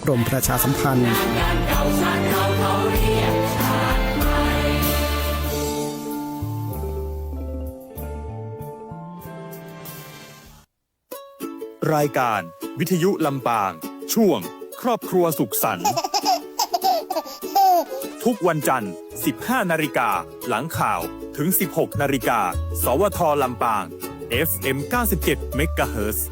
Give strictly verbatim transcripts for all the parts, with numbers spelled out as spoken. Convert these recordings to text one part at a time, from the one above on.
กรมประชาสัมพันธ์ รายการวิทยุลำปาง ช่วงครอบครัวสุขสันต์ ทุกวันจันทร์ สิบห้านาฬิกา หลังข่าว ถึง สิบหกนาฬิกา สวท ลำปาง เอฟเอ็ม เก้าสิบเจ็ดเมกะเฮิรตซ์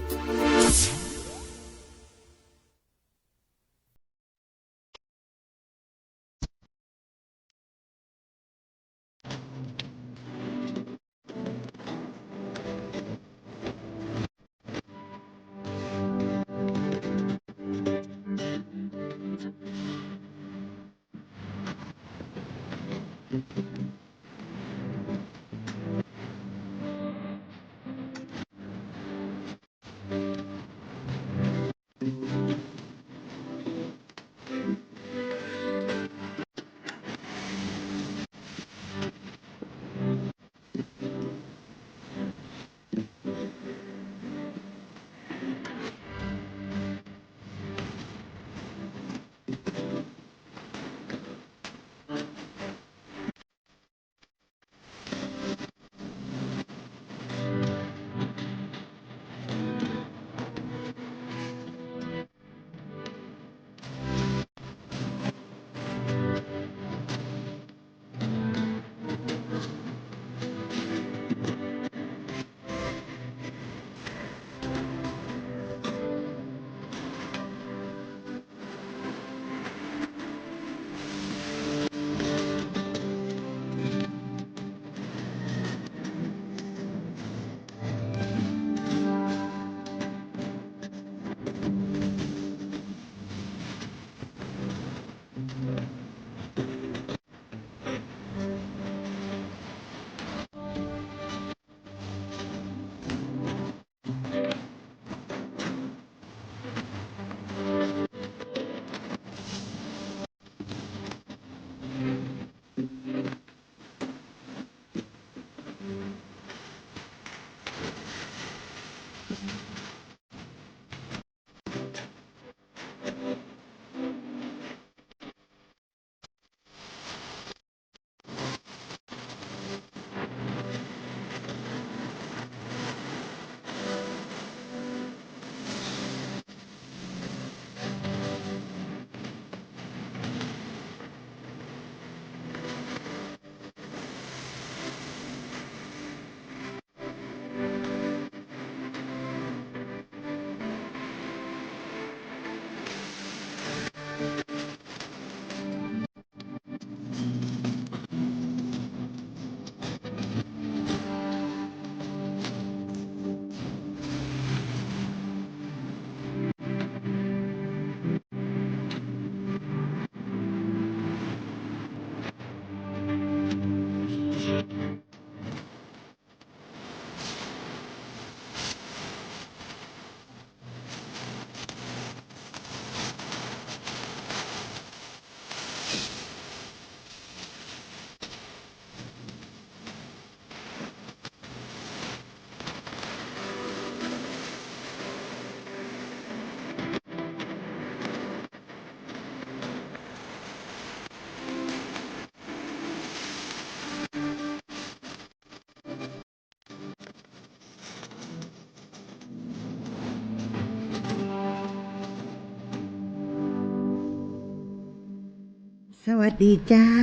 สวัสดีเจ้า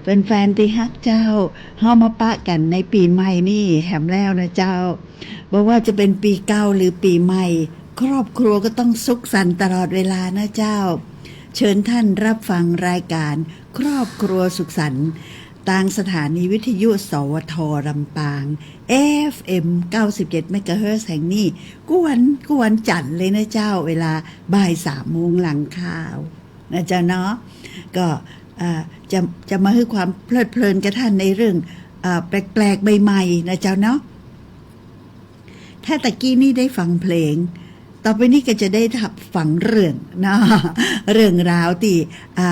แฟนๆ ตี้ฮักเจ้า เฮามาปะกั๋นในปี๋ใหม่นี่แหมแล้วนะเจ้า บ่ว่าจะเป๋นปี๋เก่าหรือปี๋ใหม่ ครอบครัวก็ต้องสุขสันต์ตลอดเวลานะเจ้า เชิญท่านรับฟังรายการครอบครัวสุขสันต์ ตางสถานีวิทยุ สวท ลำปาง เอฟเอ็ม เก้าสิบเจ็ดเมกะเฮิรตซ์แห่งนี้ กู้วัน กู้วันจันทร์เลยนะเจ้า เวลาบ่ายสามโมงหลังข่าวนะเจ้าเนาะ ก็ อ่า จะ จะมาหื้อความเพลิดเพลินกับท่านในเรื่อง อ่า แปลกๆ ใหม่ๆ นะเจ้าเนาะ ถ้าตะกี้นี่ได้ฟังเพลง ต่อไปนี้ก็จะได้ฟังเรื่องเนาะ เรื่องราวตี้ อ่า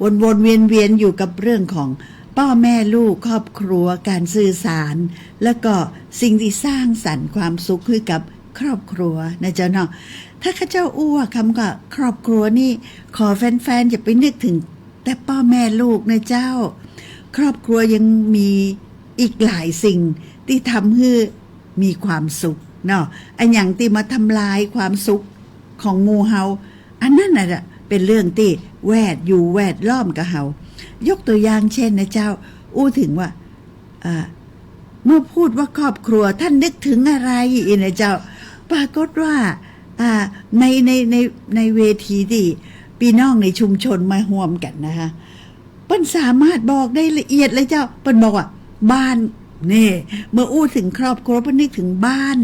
วนๆ เวียนๆ อยู่กับเรื่องของป้อแม่ลูก ครอบครัว ก๋านสื่อสาร แล้วก็สิ่งตี้สร้างสรรค์ความสุขหื้อกับครอบครัวนะเจ้าเนาะ ถ้าข้าเจ้าอู้ว่าคำว่าครอบครัวนี่ ขอแฟนๆ อย่าไปนึกถึงแต่ป้อแม่ลูกนะเจ้า ครอบครัวยังมีอีกหลายสิ่งตี้ทำหื้อมีความสุขเนาะ อะหยังตี้มาทำลายความสุขของหมู่เฮา อันนั้นน่ะเป๋นเรื่องตี้แวด อยู่แวดล้อมกับเฮา ยกตั๋วอย่างเช่นนะเจ้า อู้เถิงว่า อ่า เมื่อพูดว่าครอบครัว ท่านนึกถึงอะไร อี้นะเจ้า ปรากฏว่า อ่า ใน ใน ใน ในเวทีตี้ปี้น้องในชุมชนมาฮ่วมกั๋นนะคะ เปิ้นสามารถบอกได้ละเอียดเลยเจ้า เปิ้นบอกว่า บ้าน นี่ เมื่ออู้เถิงครอบครัว เปิ้นนึกเถิงบ้าน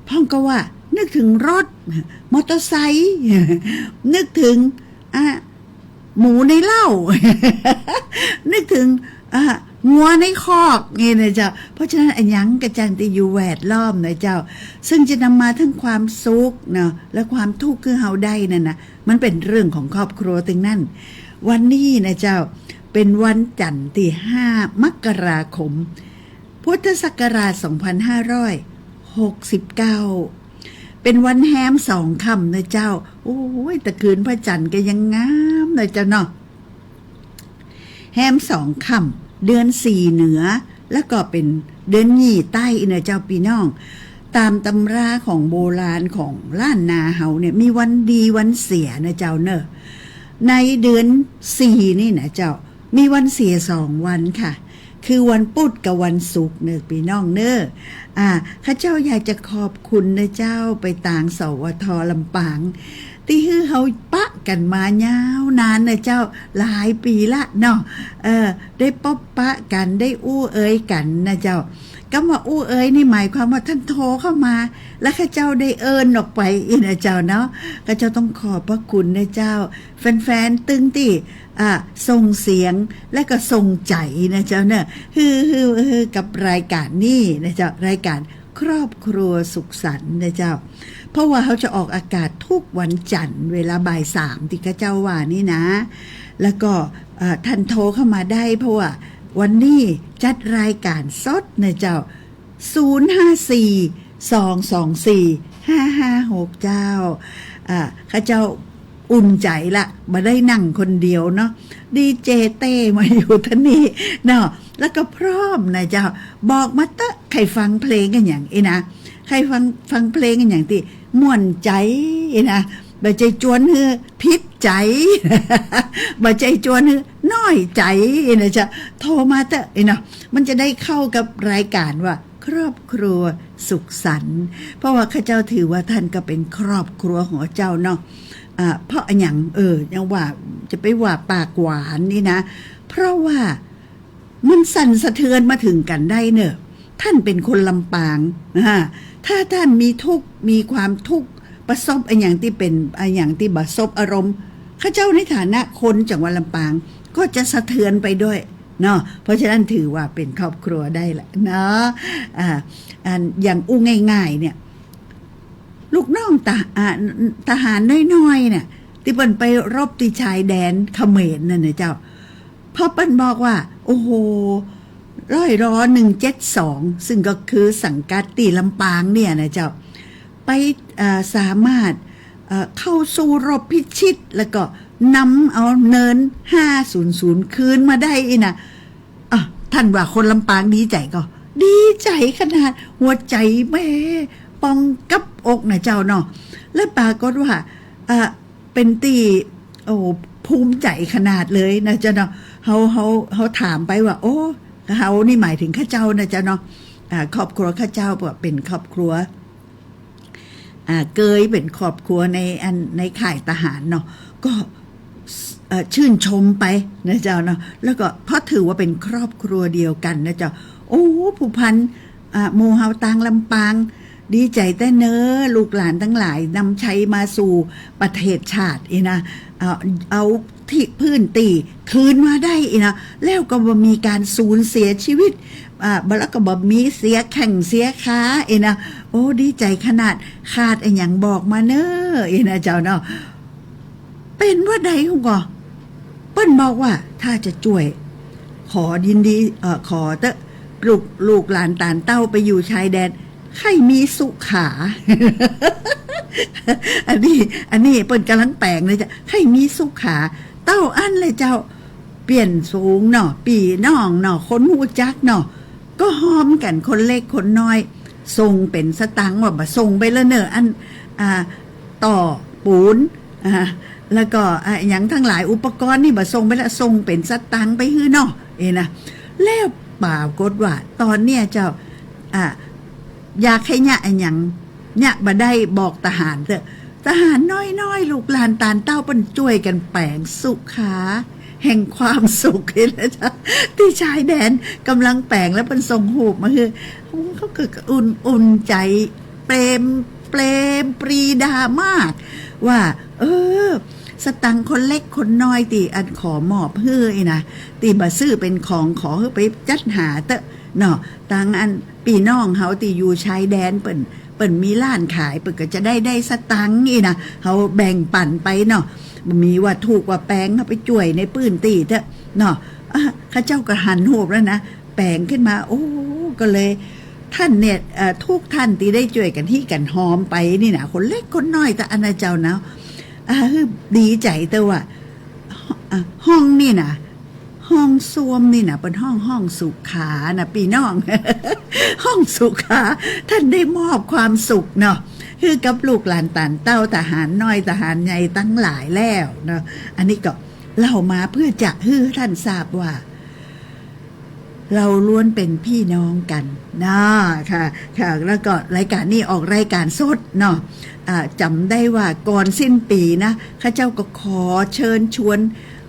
พ่องก็ว่า นึกเถิงรถ มอเตอร์ไซค์ นึกเถิง อ่ะ หมูในเล้า นึกเถิง อ่ะ งัวในคอก นี่นะเจ้า เพราะฉะนั้นอะหยังก็จังตี้อยู่แวดล้อมนะเจ้า ซึ่งจะนำมาทั้งความสุขเนาะ และความทุกข์หื้อเฮาได้นั่นน่ะ มันเป๋นเรื่องของครอบครัวตึงนั้น วันนี้นะเจ้า เป๋นวันจันทร์ตี้ห้า มกราคม พุทธศักราช สองพันห้าร้อยหกสิบเก้า เป๋นวันแฮมสองค่ำนะเจ้า โอ้ย ตะคืนพระจันทร์ก็ยังงามนะเจ้าเนาะ แฮมสองค่ำ เดือนสี่เหนือ แล้วก็เป๋นเดือนยี่ใต้นะเจ้าปี้น้อง ต๋ามตำราของโบราณของล้านนาเฮาเนี่ย มีวันดีวันเสียนะเจ้าเนอะ ในเดือนสี่นี่นะเจ้า มีวันเสียสองวันค่ะ คือวันปุธกับวันศุกร์เนอะปี้น้องเนอะ อ่า ข้าเจ้าอยากจะขอบคุณนะเจ้า ไปตาง สวท ลำปาง ตี้หื้อเฮาปะกั๋นมายาวนานนะเจ้า หลายปี๋ละเนาะ เออ ได้ปบปะกั๋น ได้อู้เอยกั๋นนะเจ้า กำว่าอู้เอยนี่หมายความว่าท่านโทรเข้ามา แล้วข้าเจ้าได้เอิ้นออกไปอี้นะเจ้าเนาะ ข้าเจ้าต้องขอบพระคุณนะเจ้า แฟนๆ ตึงตี้ อ่า ส่งเสียง และก็ส่งใจ๋นะเจ้าเนอะ หื้อ หื้อ หื้อกับรายก๋านนี้นะเจ้า รายก๋านครอบครัวสุขสันต์นะเจ้า เพราะว่าเฮาจะออกอากาศทุกวันจันทร์เวลาบ่ายสามตี้ข้าเจ้าว่านี่นะ แล้วก็ เอ่อ ท่านโทรเข้ามาได้ เพราะว่าวันนี้จัดรายก๋านสดนะเจ้า ศูนย์ห้าสี่ สองสองสี่ ห้าห้าหก เจ้า อ่า ข้าเจ้าอุ่นใจ๋ละ บ่ได้นั่งคนเดียวเนาะ ดีเจเต้มาอยู่ตี้นี่เนาะ แล้วก็พร้อมนะเจ้า บอกมาเต๊อะ ใค่ฟังเพลงอะหยังอี้นะ ใค่ฟัง ฟังเพลงอะหยังตี้ม่วนใจ๋อี้นะ บ่ใจ้จวนหื้อผิดใจ๋ บ่ใจ้จวนหื้อน้อยใจ๋อี้นะเจ้า โทรมาเต๊อะอี้เนาะ มันจะได้เข้ากับรายก๋านว่า ครอบครัวสุขสันต์ เพราะว่าข้าเจ้าถือว่าท่านก็เป๋นครอบครัวของเจ้าเนาะ อ่า เพราะอะหยัง เออ ยังว่า จะไปว่าปากหวานนี่นะ เพราะว่ามันสั่นสะเทือนมาเถิงกั๋นได้เนอะ ท่านเป๋นคนลำปาง อ่า ถ้าท่านมีทุกข์ มีความทุกข์ ประสบอะหยังตี้เป๋น อะหยังตี้บ่สบอารมณ์ ข้าเจ้าในฐานะคนจังหวัดลำปาง ก็จะสะเทือนไปด้วยเนาะ เพราะฉะนั้นถือว่าเป๋นครอบครัวได้ละเนาะ อ่า อัน อย่างอู้ง่ายๆ เนี่ย ลูกน้องตะ อ่า ทหารน้อยๆ เนี่ย ตี้เปิ้นไปรบตี้ชายแดนเขมรนั่นนะเจ้า พอเปิ้นบอกว่า โอ้โห ร้อยรอ หนึ่งเจ็ดสอง ซึ่งก็คือสังกัดตี้ลำปางเนี่ยนะเจ้า ไป เอ่อ สามารถ เอ่อ เข้าสู้รบพิชิต แล้วก็นำเอาเนิน ห้าศูนย์ศูนย์ คืนมาได้อี้นะ อ่ะ ท่านว่าคนลำปางดีใจ๋ก่อ ดีใจ๋ขนาด หัวใจ๋แม่ปองกับอกนะเจ้าเนาะ และปรากฏว่า อ่ะ เป๋นตี้ โอ้ ภูมิใจ๋ขนาดเลยนะเจ้าเนาะ เฮา เฮา เฮาถามไปว่า โอ้ เฮานี่หมายเถิงข้าเจ้านะเจ้าเนาะ อ่า ครอบครัวข้าเจ้าก็เป๋นครอบครัว อ่า เกยเป๋นครอบครัวในอัน ในข่ายทหารเนาะ ก็ เอ่อ ชื่นชมไปนะเจ้าเนาะ แล้วก็เพราะถือว่าเป๋นครอบครัวเดียวกั๋นนะเจ้า โอ้ ผูกพัน อ่า หมู่เฮาตางลำปาง ดีใจ๋แต๊เน้อ ลูกหลานตังหลาย นำชัยมาสู่ประเทศชาติอี้นะ เอา เอาตี้ พื้นตี้คืนมาได้อี้นะ แล้วก็บ่มีก๋านสูญเสียชีวิต อ่า บ่ แล้วก็บ่มีเสียแข้งเสียขาอี้นะ โอ้ ดีใจ๋ขนาด ขาดอะหยังบอกมาเน้ออี้นะเจ้าเนาะ เป๋นว่าใดฮู้ก่อ เปิ้นบอกว่าถ้าจะจ้วย ขอยินดี เอ่อ ขอเต๊อะ ลูก ลูกหลานตานเต้าไปอยู่ชายแดน ใค่มีสุขา อันนี้ อันนี้เปิ้นก่ำลังแป๋งเลยเจ้า ใค่มีสุขา เต้าอั้นแหละเจ้า เปี้ยนฝูงเนาะ ปี้น้องเนาะ คนฮู้จักเนาะ ก็ฮอมกั๋น คนเล็กคนน้อย ส่งเป๋นสตางค์ ว่าบ่ส่งไปแล้วเน่อ อัน อ่า ต่อปูน อ่า แล้วก็ อ่า อะหยังตังหลาย อุปกรณ์นี่บ่ส่งไปแล้ว ส่งเป๋นสตางค์ไปหื้อเนาะ เอ้นะ แล้วปรากฏว่า ต๋อนเนี้ยเจ้า อ่า อยากใค่เยียะอะหยัง เยียะบ่ได้ บอกทหารเต๊อะ ทหารน้อยๆ ลูกหลานต๋านเต้าเปิ้นจ้วยกั๋นแป๋งสุขา แห่งความสุข เห็นแล้วเจ้า ตี้ชายแดนก่ำลังแป๋ง แล้วเปิ้นส่งฮูปมาหื้อ โอ้ เขาก็อุ่น อุ่นใจ๋ เปรม เปรมปรีดามาก ว่า เออ สตางค์คนเล็กคนน้อยตี้อันขอมอบหื้ออี้นะ ตี้บ่ซื้อเป๋นของ ขอหื้อไปจัดหาเต๊อะเนาะ ตังอันปี้น้องเฮาตี้อยู่ชายแดน เปิ้น เปิ้นมีร้านขาย เปิ้นก็จะได้ ได้สตางค์อี้นะ เฮาแบ่งปั๋นไปเนาะ บ่มีว่าถูกว่าแปง เฮาไปจ้วยในปื้นตี้เต๊อะเนาะ อ่ะ ข้าเจ้าก็หันฮูปแล้วนะ แป๋งขึ้นมา โอ้ ก็เลย ท่านเนี่ย เอ่อ ทุกท่านตี้ได้จ้วยกั๋นฮี้กั๋นฮอมไปนี่นะ คนเล็กคนน้อยตะอั้นนะเจ้าเนาะ อ่า ดีใจ๋เต๊อะว่า อ่ะ ห้องนี่นะ ห้องส้วมนี่นะ เปิ้นฮ้องห้องสุขานะปี้น้อง ห้องสุขา ท่านได้มอบความสุขเนาะ หื้อกับลูกหลานต๋านเต้า ทหารน้อย ทหารใหญ่ตังหลายแล้วเนาะ อันนี้ก็เล่ามาเปื้อจะหื้อท่านทราบว่า เฮาล้วนเป๋นปี้น้องกั๋นนะ ค่ะ ค่ะ แล้วก็รายก๋านนี้ออกรายก๋านสดเนาะ อ่า จ๋ำได้ว่าก่อนสิ้นปี๋นะ ข้าเจ้าก็ขอเชิญชวน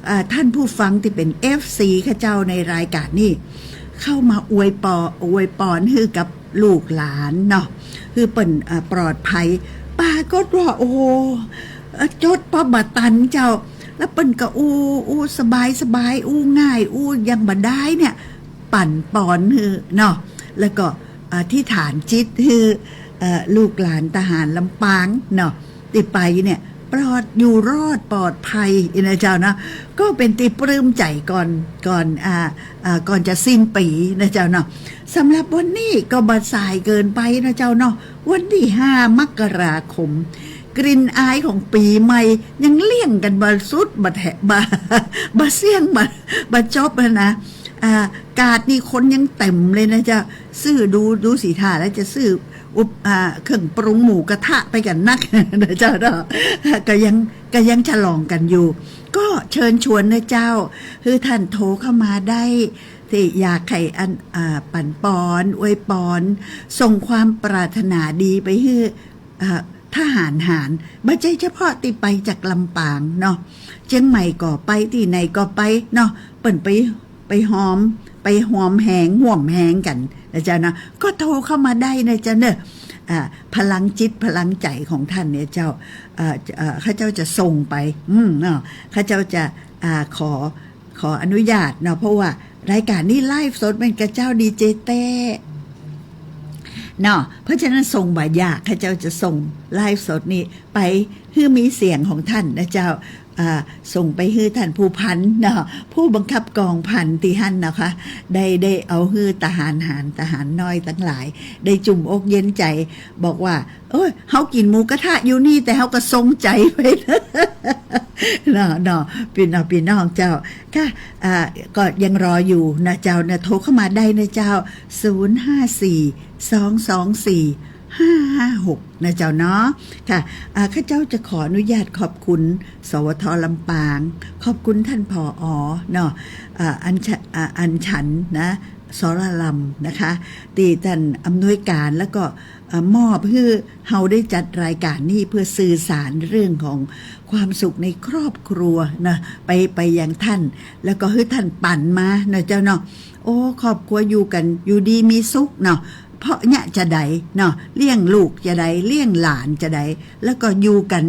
อ่า ท่านผู้ฟังตี้เป๋น เอฟซี ข้าเจ้าในรายก๋านนี้ เข้ามาอวยปอ อวยปอนหื้อกับลูกหลานเนาะ หื้อเปิ้น อ่า ปลอดภัย ปรากฏว่า โอ้โห เอ่อ จดปอบ่ตันเจ้า แล้วเปิ้นก็อู้ อู้สบายสบาย อู้ง่าย อู้อย่างบ่ดายเนี่ย ปั๋นปอนหื้อเนาะ แล้วก็อธิษฐานจิตหื้อ เอ่อ ลูกหลานทหารลำปางเนาะ ตี้ไปเนี่ย ปลอด อยู่รอดปลอดภัยนะเจ้าเนาะ ก็เป๋นตี้ปลื้มใจ๋ก่อน ก่อน อ่า อ่า ก่อนจะสิ้นปี๋นะเจ้าเนาะ สำหรับวันนี้ก็บ่สายเกินไปนะเจ้าเนาะ วันตี้ห้า มกราคม กลิ่นอายของปี๋ใหม่ยังเลี่ยงกั๋นบ่สุดบ่แถะ บ่ บ่เสี้ยง บ่ บ่จบอะนะ อ่า กาดนี่คนยังเต๋มเลยนะเจ้า ซื้อดู ดูสีท่าแล้วจะซื้ออุป อ่า เครื่องปรุงหมูกระทะไปกั๋นนัก นะเจ้าเนาะ ก็ยัง ก็ยังฉลองกั๋นอยู่ ก็เชิญชวนนะเจ้า หื้อท่านโทรเข้ามาได้ ตี้อยากใค่อัน อ่า ปั๋นปอน อวยปอน ส่งความปรารถนาดีไปหื้อ อ่า ทหารหาร บ่ใจ้เฉพาะตี้ไปจากลำปางเนาะ เจียงใหม่ก็ไป ตี้ไหนก็ไปเนาะ เปิ้นไป ไปฮอม ไปฮอมแฮง ฮ่วมแฮงกั๋นนะเจ้าเนาะ ก็โทรเข้ามาได้นะเจ้าเนาะ อ่า พลังจิตพลังใจ๋ของท่านเนี่ยเจ้า เอ่อ เอ่อ ข้าเจ้าจะส่งไป อืม เนาะ ข้าเจ้าจะ อ่า ขอ ขออนุญาตเนาะ เพราะว่ารายก๋านนี้ไลฟ์สดแม่นก่อเจ้า ดีเจแต๊ เนาะ เพราะฉะนั้นส่งบ่ยาก ข้าเจ้าจะส่งไลฟ์สดนี้ไปหื้อมีเสียงของท่านนะเจ้า อ่า ส่งไปหื้อท่านผู้พันเนาะ ผู้บังคับกองพันตี้หั้นนะคะ ได้ ได้เอาหื้อทหารหาร ทหารน้อยตังหลาย ได้จุ่มอกเย็นใจ๋ บอกว่า โอ๊ย เฮากิ๋นหมูกระทะอยู่นี่ แต่เฮาก็ส่งใจ๋ไป เนาะ เนาะ ปี้น้อง ปี้น้องเจ้า ค่ะ อ่า ก็ยังรออยู่นะเจ้านะ โทรเข้ามาได้นะเจ้า ศูนย์ห้าสี่ สองสองสี่ ห้าห้าหก นะเจ้าเนาะ ค่ะ อ่า ข้าเจ้าจะขออนุญาตขอบคุณ สวท ลำปาง ขอบคุณท่าน ผอ เนาะ อ่า อัญช- อ่า อัญชันนะ สรลำนะคะ ตี้ท่านอำนวยก๋าน แล้วก็ เอ่อ มอบหื้อเฮาได้จัดรายก๋านนี้เพื่อสื่อสารเรื่องของความสุขในครอบครัวนะ ไป ไปยังท่าน แล้วก็หื้อท่านปั๋นมานะเจ้าเนาะ โอ้ ครอบครัวอยู่กั๋น อยู่ดีมีสุขเนาะ เพราะเยียะจาใดเนาะ เลี้ยงลูกจาใด เลี้ยงหลานจาใด แล้วก็อยู่กั๋น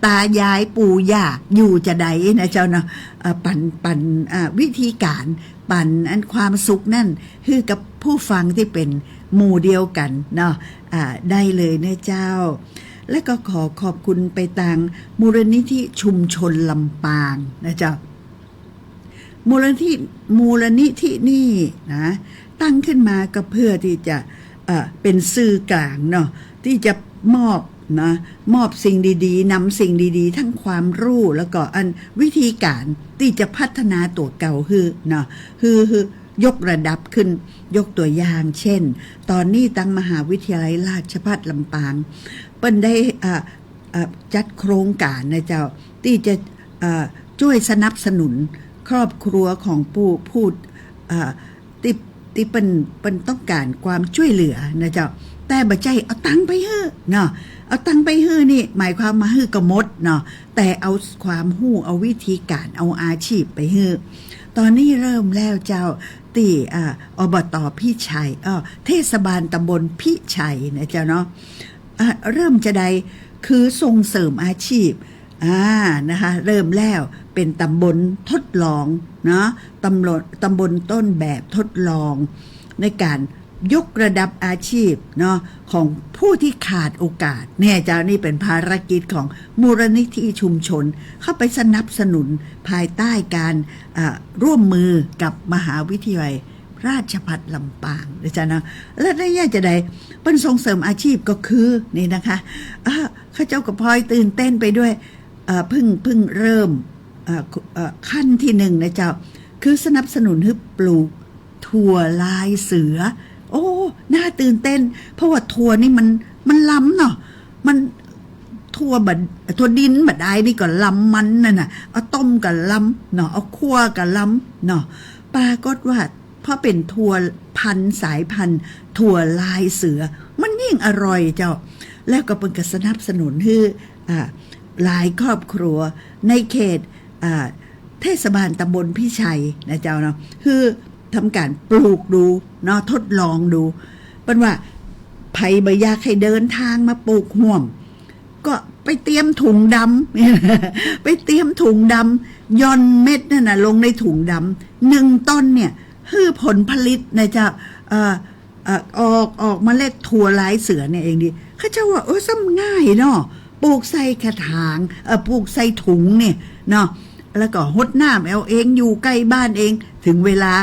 ตายายปู่ย่าอยู่จาใดนะเจ้าเนาะ เอ่อ ปั๋น ปั๋น อ่า วิธีก๋าน ปั๋นอันความสุขนั้น หื้อกับผู้ฟังตี้เป๋นหมู่เดียวกั๋นเนาะ อ่า ได้เลยนะเจ้า และก็ขอขอบคุณไปตางมูลนิธิชุมชนลำปางนะเจ้า มูลนิธิ มูลนิธินี่นะ ตั้งขึ้นมาก็เพื่อตี้จะ เอ่อ เป๋นสื่อกลางเนาะ ตี้จะมอบ นะ มอบสิ่งดีๆ นำสิ่งดีๆ ทั้งความฮู้ แล้วก็อันวิธีก๋านตี้จะพัฒนาตั๋วเก่าหื้อเนาะ หื้อ หื้อยกระดับขึ้น ยกตั๋วอย่างเช่น ต๋อนนี้ตังมหาวิทยาลัยราชภัฏลำปาง เปิ้นได้ อ่า อ่า จัดโครงก๋านนะเจ้า ตี้จะ อ่า จ้วยสนับสนุนครอบครัวของผู้ ผู้ อ่า ตี้ ตี้เปิ้น เปิ้นต้องก๋านความจ้วยเหลือนะเจ้า แต่บ่ใจ้เอาตังค์ไปหื้อเนาะ เอาตังค์ไปหื้อนี่หมายความว่าหื้อก็หมดเนาะ แต่เอาความฮู้ เอาวิธีก๋าน เอาอาชีพไปหื้อ ต๋อนนี้เริ่มแล้วเจ้า ตี้ อ่า อบต.พิชัย เอ่อ เทศบาลตำบลพิชัยนะเจ้าเนาะ อ่า เริ่มจะใด คือส่งเสริมอาชีพ อ่า นะคะ เริ่มแล้ว เป๋นตำบลทดลองเนาะ ตำบล ตำบลต้นแบบทดลอง ในก๋านยกระดับอาชีพเนาะ ของผู้ที่ขาดโอกาส เนี่ยเจ้า นี่เป๋นภารกิจของมูลนิธิชุมชน เข้าไปสนับสนุนภายใต้การ อ่า ร่วมมือกับมหาวิทยาลัย ราชภัฏลำปางนะเจ้าเนาะ และระยะจะใด เปิ้นส่งเสริมอาชีพก็คือนี่นะคะ อ่า ข้าเจ้าก็พลอยตื่นเต้นไปด้วย เอ่อ เพิ่ง เพิ่งเริ่ม เอ่อ เอ่อ ขั้นที่หนึ่งนะเจ้า คือสนับสนุนหื้อปลูกถั่วลายเสือ โอ้ น่าตื่นเต้น เพราะว่าถั่วนี่มัน มันลำเนาะ มัน ถั่วบ่ ถั่วดินบ่ดายนี่ก็ลำมันนั่นน่ะ เอาต้มก็ลำเนาะ เอาคั่วก็ลำเนาะ ปรากฏว่า เพราะเป๋นถั่วพันธุ์สายพันธุ์ถั่วลายเสือ มันยิ่งอร่อยเจ้า แล้วก็เปิ้นก็สนับสนุนหื้อ อ่า หลายครอบครัวในเขต อ่า เทศบาลตำบลพิชัยนะเจ้าเนาะ หื้อทำก๋านปลูกดูเนาะ ทดลองดู เปิ้นว่า ใผบ่อยากหื้อเดินทางมาปลูกฮ่วม ก็ไปเตรียมถุงดำ ไปเตรียมถุงดำ หย่อนเม็ดนั่นน่ะลงในถุงดำ หนึ่งต้นเนี่ย หื้อผลผลิตนะเจ้า เอ่อ เอ่อ ออก ออกเมล็ดถั่วลายเสือเนี่ยเองดี ข้าเจ้าว่า เออ ซ้ำง่ายเนาะ ปลูกใส่กระถาง เอ่อ ปลูกใส่ถุงเนี่ยเนาะ แล้วก็ฮดน้ำเอาเอง อยู่ใก้บ้านเอง ถึงเวลา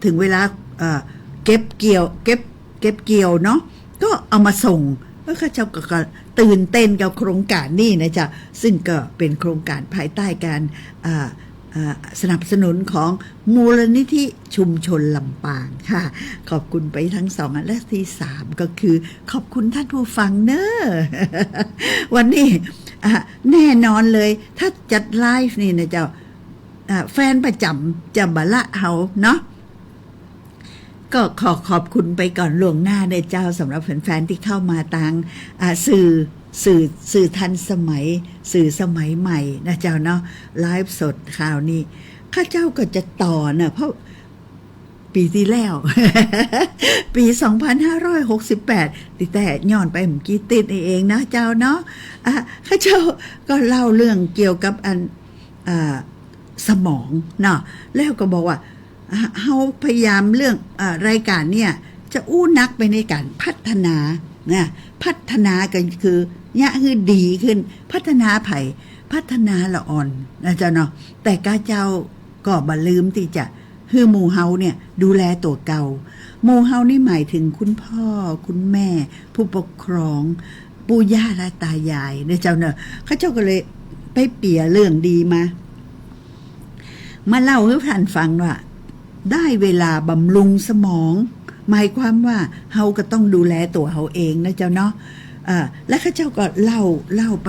ถึงเวลา เอ่อ เก็บเกี่ยว เก็บ เก็บเกี่ยวเนาะ ก็เอามาส่ง เออ ข้าเจ้าก็ ก็ตื่นเต้นกับโครงก๋านนี้นะเจ้า ซึ่งก็เป๋นโครงก๋านภายใต้การ อ่า อ่า สนับสนุนของมูลนิธิชุมชนลำปางค่ะ ขอบคุณไปทั้งสองอัน และที่สามก็คือขอบคุณท่านผู้ฟังเนอะ วันนี้ อ่ะ แน่นอนเลย ถ้าจัดไลฟ์นี่นะเจ้า อ่ะ แฟนประจ๋ำจะบ่ละเฮาเนาะ ก็ขอขอบคุณไปก่อนล่วงหน้าเด้อเจ้า สำหรับแฟนๆ ตี้เข้ามาตาง อ่า สื่อ สื่อ สื่อทันสมัย สื่อสมัยใหม่นะเจ้าเนาะ ไลฟ์สดคราวนี้ ข้าเจ้าก็จะต่อนะ เพราะปีตี้แล้ว ปีสองพันห้าร้อยหกสิบแปด ตี้แต่ย้อนไปบ่กี่ติ๊ดนี่เองนะเจ้าเนาะ อ่ะ ข้าเจ้าก็เล่าเรื่องเกี่ยวกับอัน อ่า สมองเนาะ แล้วก็บอกว่า เฮาพยายามเรื่อง เอ่อ รายก๋านเนี่ย จะอู้นักไปในก๋านพัฒนา นะ พัฒนาก็คือ เยียะหื้อดีขึ้น พัฒนาใผ พัฒนาละอ่อนนะเจ้าเนาะ แต่ก้าเจ้าก็บ่ลืมตี้จะหื้อหมู่เฮาเนี่ย ดูแลตั๋วเก่า หมู่เฮานี่หมายถึงคุณพ่อ คุณแม่ ผู้ปกครอง ปู่ย่าและตายายนะเจ้าเนาะ ข้าเจ้าก็เลยไปเปียเรื่องดีมา มาเล่าหื้อท่านฟังว่า ได้เวลาบำรุงสมอง หมายความว่าเฮาก็ต้องดูแลตั๋วเฮาเองนะเจ้าเนาะ อ่า และข้าเจ้าก็เล่า เล่าไป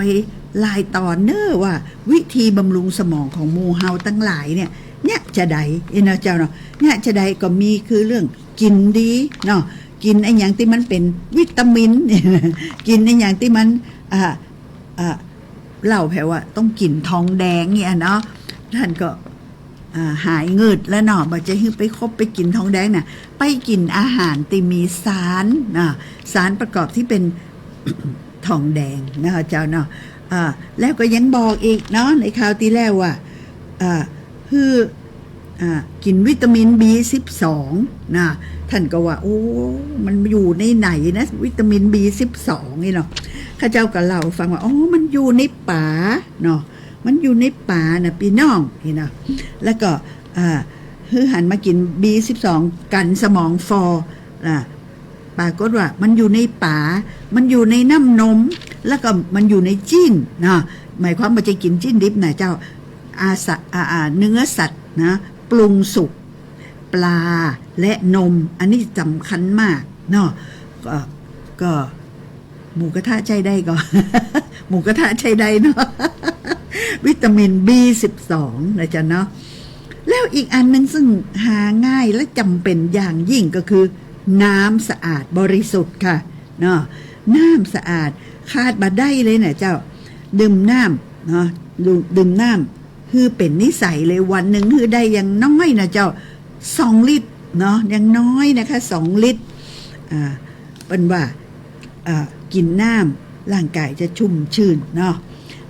หลายต๋อนเน้อว่า วิธีบำรุงสมองของหมู่เฮาตังหลายเนี่ย เยียะจะใด เอ้ยนะเจ้าเนาะ เยียะจะใดก็มีคือเรื่องกิ๋นดีเนาะ กิ๋นอะหยังตี้มันเป๋นวิตามิน กิ๋นอะหยังตี้มัน อ่า อ่า เล่าแผว่าต้องกิ๋นทองแดงเนี่ยเนาะ ท่านก็ อ่า หายงืดแล้วเนาะ บ่ใจ้หื้อไปคบไปกิ๋นทองแดงน่ะ ไปกิ๋นอาหารตี้มีสาร อ่า สารประกอบตี้เป๋น ทองแดงนะเจ้าเนาะ อ่า แล้วก็ยังบอกอีกเนาะ ในคราวตี้แล้วว่า อ่า หื้อ อ่า กิ๋นวิตามิน บีสิบสอง นะ ท่านก็ว่า โอ้ มันอยู่ในไหนนะ วิตามิน บีสิบสอง นี่เนาะ ข้าเจ้าก็เล่าฟังว่า อ๋อ มันอยู่ในป๋าเนาะ มันอยู่ในป๋าน่ะปี้น้อง นี่นะ แล้วก็ อ่า หื้อหันมากิ๋น บีสิบสอง กั๋นสมองฟอ อ่า ปรากฏว่ามันอยู่ในป๋า มันอยู่ในน้ำนม แล้วก็มันอยู่ในจิ๊นเนาะ หมายความว่าจะกิ๋นจิ๊นดิบนะเจ้า อาสะ อ่า อ่า เนื้อสัตว์นะ ปรุงสุก ปลา และนม อันนี้สำคัญมากเนาะ ก็ ก็ หมูกระทะใจ๊ได้ก่อ หมูกระทะใจ๊ได้เนาะ วิตามิน บี สิบสอง นะเจ้าเนาะ แล้วอีกอันหนึ่งซึ่งหาง่ายและจ๋ำเป๋นอย่างยิ่งก็คือ น้ำสะอาดบริสุทธิ์ค่ะเนาะ น้ำสะอาด ขาดบ่ได้เลยนะเจ้า ดื่มน้ำเนาะ ดื่ม ดื่มน้ำ หื้อเป๋นนิสัยเลย วันหนึ่งหื้อได้อย่างน้อยนะเจ้า สองลิตรเนาะ อย่างน้อยนะคะ สองลิตร อ่า เปิ้นว่า อ่า กิ๋นน้ำ ร่างก๋ายจะชุ่มชื่นเนาะ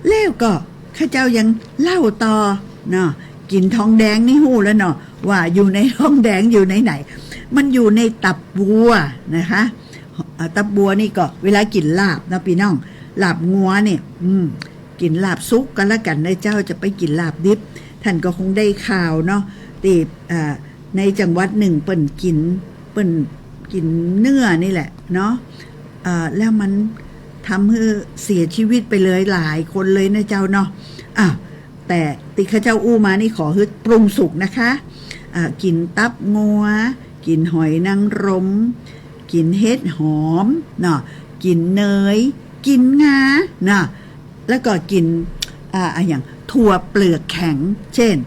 แล้วก็ข้าเจ้ายังเล่าต่อเนาะ กิ๋นทองแดงนี่ฮู้แล้วเนาะ ว่าอยู่ในทองแดงอยู่ในไหน มันอยู่ในตับวัวนะคะ อ่า ตับวัวนี่ก็เวลากิ๋นลาบเนาะปี้น้อง ลาบงัวเนี่ย อืม กิ๋นลาบสุกก็แล้วกั๋นนะเจ้า จะไปกิ๋นลาบดิบ ต้านก็คงได้ข่าวเนาะ ตี้ อ่า ในจังหวัดนึ่งเปิ้นกิ๋น เปิ้นกิ๋นเนื้อนี่แหละเนาะ อ่า แล้วมันทำหื้อเสียชีวิตไปเลยหลายคนเลยนะเจ้าเนาะ อ่ะ แต่ตี้ข้าเจ้าอู้มานี่ขอหื้อปรุงสุกนะคะ อ่า กิ๋นตับงัว กิ๋นหอยนางรม กิ๋นเห็ดหอมเนาะ กิ๋นเนย กิ๋นงาเนาะ แล้วก็กิ๋น อ่า อะหยัง ถั่วเปลือกแข็ง เจ้น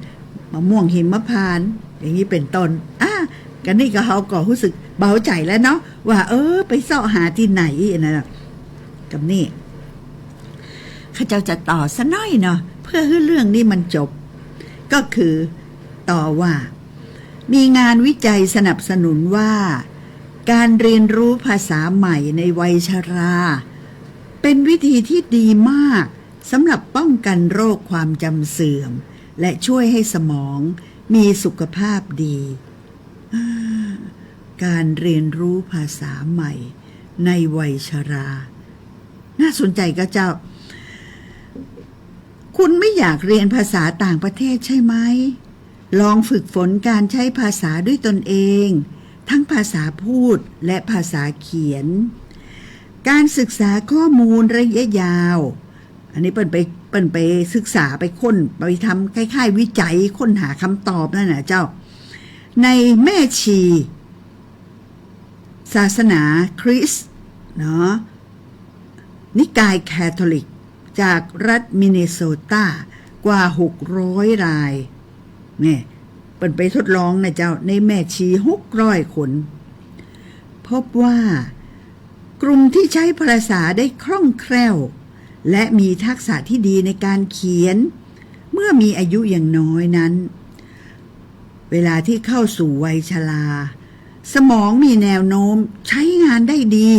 มะม่วงหิมพานต์ อย่างนี้เป๋นต้น อ่ะ กั๋นนี่ก็เฮาก็ฮู้สึกเบาใจ๋แล้วเนาะ ว่า เออ ไปเซาะหาตี้ไหนนะ กั๋นนี่ ข้าเจ้าจะต่อสักหน้อยเนาะ เพื่อหื้อเรื่องนี้มันจบ ก็คือ ต่อว่า มีงานวิจัยสนับสนุนว่า การเรียนรู้ภาษาใหม่ในวัยชรา เป๋นวิธีที่ดีมากสำหรับป้องกันโรคความจำเสื่อม และช่วยให้สมองมีสุขภาพดี อ่า การเรียนรู้ภาษาใหม่ในวัยชรา น่าสนใจ๋ก่อเจ้า คุณไม่อยากเรียนภาษาต่างประเทศใช่ไหม ลองฝึกฝนการใช้ภาษาด้วยตนเอง ทั้งภาษาพูดและภาษาเขียน การศึกษาข้อมูลระยะยาว อันนี้เปิ้นไป เปิ้นไปศึกษา ไปค้น ไปทำคล้ายๆ วิจัย ค้นหาคำตอบนั่นน่ะเจ้า ในแม่ชี ศาสนาคริสต์เนาะ นิกายแคทอลิก จากรัฐมินนิโซตากว่า หกร้อย ราย เนี่ย เปิ้นไปทดลองนะเจ้า ในแม่ชี หกร้อย คน พบว่า กลุ่มที่ใช้ภาษาได้คล่องแคล่ว และมีทักษะที่ดีในการเขียน เมื่อมีอายุยังน้อยนั้น เวลาที่เข้าสู่วัยชรา สมองมีแนวโน้มใช้งานได้ดี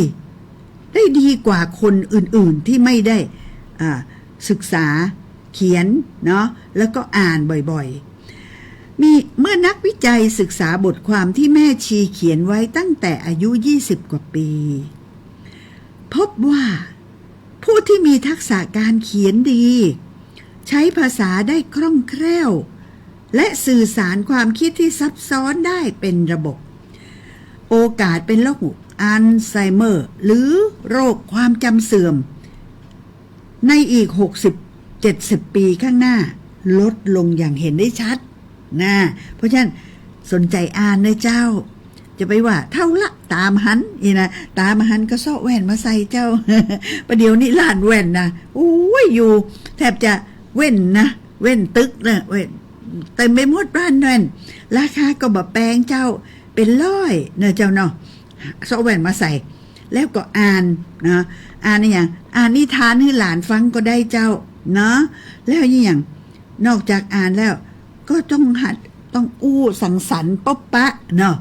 ได้ดีกว่าคนอื่นๆ ที่ไม่ได้ อ่า ศึกษาเขียนเนาะ แล้วก็อ่านบ่อยๆ มี เมื่อนักวิจัยศึกษาบทความที่แม่ชีเขียนไว้ตั้งแต่อายุ ยี่สิบ กว่าปี พบว่า ผู้ที่มีทักษะการเขียนดี ใช้ภาษาได้คล่องแคล่ว และสื่อสารความคิดที่ซับซ้อนได้เป็นระบบ โอกาสเป็นโรคอัลไซเมอร์ หรือโรคความจำเสื่อม ในอีก หกสิบ เจ็ดสิบ ปีข้างหน้า ลดลงอย่างเห็นได้ชัด นะ เพราะฉะนั้นสนใจ๋อ่านนะเจ้า จะไปว่าเฒ่าละต๋าบ่หัน นี่นะ ต๋าบ่หันก็เซาะแว่นมาใส่เจ้า ประเดี๋ยวนี้ร้านแว่นนะ โอ้ย อยู่แทบจะเว่นนะ เว่นตึกนะ เว่น เต็มไปหมดร้านแว่น ราคาก็บ่แปงเจ้า เป๋นร้อยเนาะเจ้าเนาะ เซาะแว่นมาใส่ แล้วก็อ่านนะ อ่านอะหยัง อ่านนิทานหื้อหลานฟังก็ได้เจ้า เนาะ แล้วอะหยัง นอกจากอ่านแล้ว ก็ต้องหัด ต้องอู้สังสรรค์ปบปะเนาะ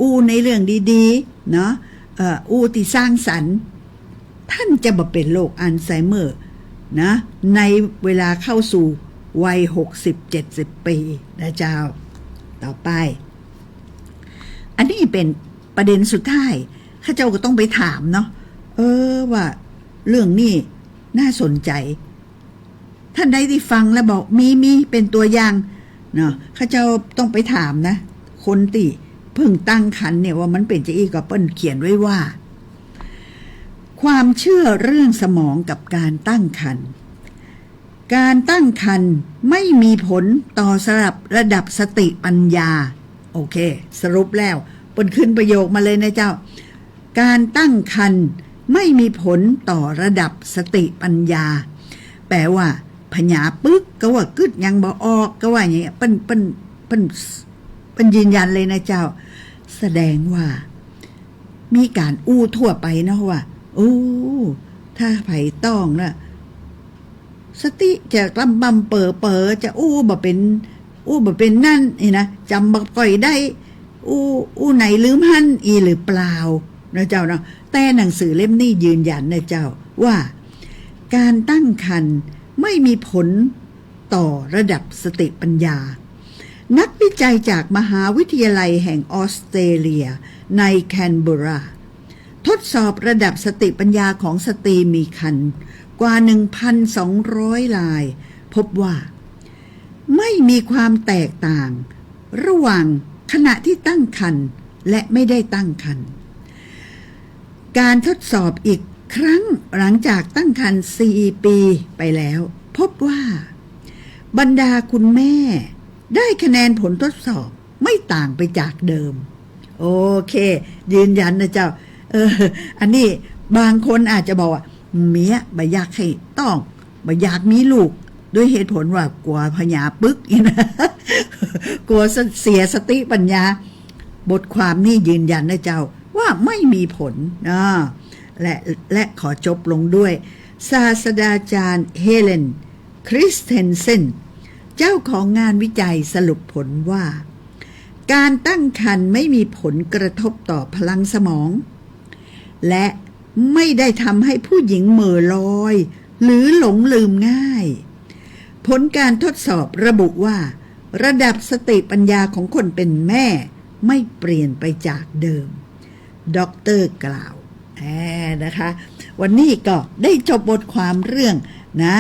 อู้ในเรื่องดีๆ เนาะ เอ่อ อู้ตี้สร้างสรรค์ ต้านจะบ่เป๋นโรคอัลไซเมอร์นะ ในเวลาเข้าสู่วัย หกสิบ เจ็ดสิบ ปีนะเจ้า ต่อไป อันนี้เป๋นประเด็นสุดท้าย ข้าเจ้าก็ต้องไปถามเนาะ เออ ว่าเรื่องนี้น่าสนใจ๋ ต้านใดตี้ฟังแล้วบอกมี มีเป๋นตั๋วอย่างเนาะ ข้าเจ้าต้องไปถามนะ คนตี้เพิ่งตั้งครรภ์เนี่ยว่ามันเป๋นจาอี้ก่อ เปิ้นเขียนไว้ว่า ความเชื่อเรื่องสมองกับการตั้งครรภ์ การตั้งครรภ์ไม่มีผลต่อระดับ ระดับสติปัญญา โอเค สรุปแล้ว เปิ้นขึ้นประโยคมาเลยนะเจ้า การตั้งครรภ์ไม่มีผลต่อระดับสติปัญญา แป๋ว่าผญาปึก ก็ว่ากึ๊ดหยังบ่ออก ก็ว่าอย่างเงี้ย เปิ้น เปิ้น เปิ้น เปิ้นยืนยันเลยนะเจ้า แสดงว่า มีก๋านอู้ทั่วไปเนาะว่า โอ้ ถ้าใผต๊องนะ สติจะกล่ำบ่ำเป๋อๆ จะอู้บ่เป๋น อู้บ่เป๋นนั่นนี่นะ จ๋ำบ่ค่อยได้ อู้ อู้ไหนลืมหั้นอี้หรือเปล่า นะเจ้าเนาะ แต่หนังสือเล่มนี้ยืนยันนะเจ้า ว่าก๋านตั้งครรภ์ไม่มีผลต่อระดับสติปัญญา นักวิจัยจากมหาวิทยาลัยแห่งออสเตรเลียในแคนเบอร์รา ทดสอบระดับสติปัญญาของสตรีมีครรภ์กว่า หนึ่งพันสองร้อย ราย พบว่า ไม่มีความแตกต่างระหว่างขณะที่ตั้งครรภ์และไม่ได้ตั้งครรภ์ การทดสอบอีกครั้งหลังจากตั้งครรภ์สี่ปีไปแล้ว พบว่า บรรดาคุณแม่ได้คะแนนผลทดสอบไม่ต่างไปจากเดิม โอเค ยืนยันนะเจ้า เออ อันนี้บางคนอาจจะบอกว่า เมียบ่อยากให้ต๊อง บ่อยากมีลูก ด้วยเหตุผลว่ากั๋วผญาปึกนี่นะ กั๋วเสียสติปัญญา บทความนี้ยืนยันนะเจ้า ว่าไม่มีผล อ่า และ และขอจบลงด้วย ศาสตราจารย์เฮเลน คริสเทนเซน เจ้าของงานวิจัยสรุปผลว่า การตั้งครรภ์ไม่มีผลกระทบต่อพลังสมอง และไม่ได้ทำให้ผู้หญิงเหม่อลอย หรือหลงลืมง่าย ผลการทดสอบระบุว่า ระดับสติปัญญาของคนเป็นแม่ไม่เปลี่ยนไปจากเดิม ด็อกเตอร์กล่าว แหม นะคะ วันนี้ก็ได้จบบทความเรื่องนะ